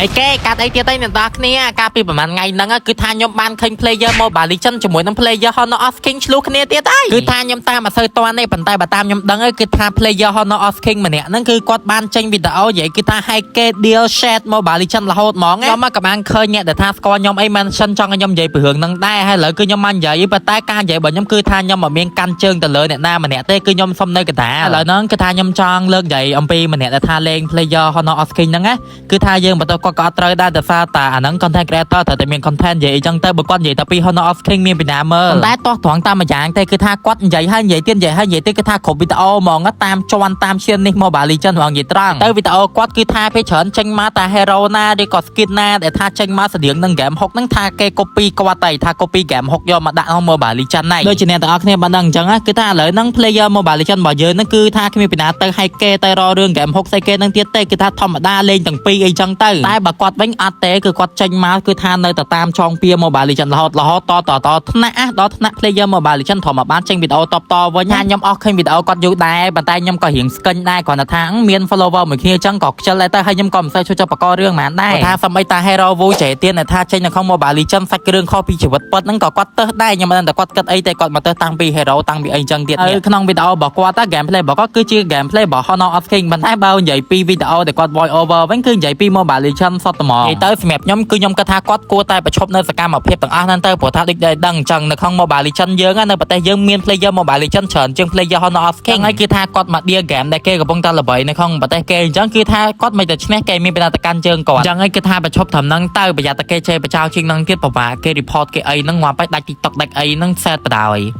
អីគេកាត់អីទៀតឯអ្នកនរគ្នាកាលពីប្រហែលថ្ងៃហ្នឹងគឺថាខ្ញុំបានឃើញ player Mobile Legends ជាមួយនឹង player Honor of King ឆ្លោះគ្នាទៀតហើយគឺថាខ្ញុំតាមអត់សូវទាន់ទេប៉ុន្តែបើតាមខ្ញុំដឹងគឺថា player Honor of King ម្នាក់ហ្នឹងគឺគាត់បានចេញវីដេអូនិយាយគឺថាឲ្យគេ deal chat Mobile Legends រហូតហ្មងខ្ញុំមកក៏បានឃើញអ្នកដែលថាស្គាល់ខ្ញុំអី mention ចង់ឲ្យខ្ញុំនិយាយពីរឿងហ្នឹងដែរហើយឥឡូវគឺខ្ញុំបាននិយាយប៉ុន្តែការនិយាយរបស់ខ្ញុំគឺថាខ្ញុំមិនមានកាន់ជើងទៅលើអ្នកណាម្នាក់ទេគឺខ្ញុំសុំនៅកណ្ដាលឥឡូវហ្នឹងគឺថាខ្ញុំចង់លើកនិយាយអំពីម្នាក់ដែលថាលេង player Honor of King ហ្នឹងណាគឺថាយើងបន្តគាត់ក៏អត់ត្រូវដែរតែសារតាអាហ្នឹង content creator ត្រូវតែមាន content និយាយអីចឹងទៅបើគាត់និយាយតែពី Honor of King មានពីណាមើលប៉ុន្តែតោះត្រង់តាមមួយយ៉ាងទេគឺថាគាត់និយាយហើយនិយាយទៀតនិយាយហើយនិយាយទៀតគឺថាគ្រប់វីដេអូហ្មងតាមជន់តាមឈាននេះ Mobile Legends ហ្មងនិយាយត្រង់ទៅវីដេអូគាត់គឺថាពេលច្រើនចេញមកតា hero ណាឬក៏ skin ណាដែលថាចេញមកស្តៀងនឹង game 6ហ្នឹងថាគេ copy គាត់ទៅថា copy game 6យកមកដាក់ក្នុង Mobile Legends ហ្នឹងដូចជាអ្នកទាំងអស់គ្នាបានដឹងអញ្ចឹងគឺថាឥឡូវហ្នឹង player Mobile Legends របស់យើងហ្នឹងគឺថាគ្មានពីណាទៅឲ្យគេទៅរករឿង game 6ស្អីគេហ្នឹងទៀតទេគឺថាធម្មតាលេងទាំងពីរអីចឹងទៅតែបើគាត់វិញអត់ទេគឺគាត់ចេញមកគឺថានៅតែតាមចងពៀ Mobile Legends រហូតរហូតតតតថ្នាក់ដល់ថ្នាក់ player Mobile Legends ធម្មបានចេញវីដេអូតបតវិញថាខ្ញុំអស់ឃើញវីដេអូគាត់យូរដែរប៉ុន្តែខ្ញុំក៏រៀងស្កិញដែរគ្រាន់តែថាមាន follower មួយគ្នាចឹងក៏ខ្ជិលដែរទៅហើយខ្ញុំក៏មិនសូវចូលចិត្តបកករឿងហ្មងដែរថាសំបីតា Hero Wu ចេះទៀតថាចេញនៅក្នុង Mobile Legends សាច់គ្រឿងខុសពីជីវិតពិតហ្នឹងក៏គាត់ទៅដែរខ្ញុំមិនដឹងតែគាត់គិតអីទេគាត់មកទៅតាំងពី Hero តាំងពីអីចឹងទៀតនេះក្នុងវីដេអូរបស់គាត់តា gameplay របស់គាត់គឺជា gameplay របស់ Honor of King ប៉ុន្តែបើនិយាយពីវីដេអូដែលគាត់ voice over វិញគឺនិយាយពី Mobile Legends សុទ្ធតែហ្មងនិយាយទៅសម្រាប់ខ្ញុំគឺខ្ញុំគិតថាគាត់គួរតែប្រឈប់នៅសកម្មភាពទាំងអស់ហ្នឹងទៅព្រោះថាដូចដែលដឹងអញ្ចឹងនៅក្នុង Mobile Legends យើងនៅប្រទេសយើងមាន player Mobile Legends ច្រើនជាង player Honor of King ហើយគឺថាគាត់មក deal game ដែលគេកំពុងតែល្បីនៅក្នុងប្រទេសគេអញ្ចឹងគឺថាគាត់មិនតែឈ្នះគេមានបណ្ដាតកាន់ជើងគាត់អញ្ចឹងហើយគឺថាប្រឈប់ត្រឹមហ្នឹងទៅប្រយ័ត្នតែគេជេរបចោជាងហ្នឹងទៀតពិបាកគេ report គេអីហ្នឹងងាប់ហើយដាច់ TikTok ដាច់អីហ្នឹងសេតបដ ாய்។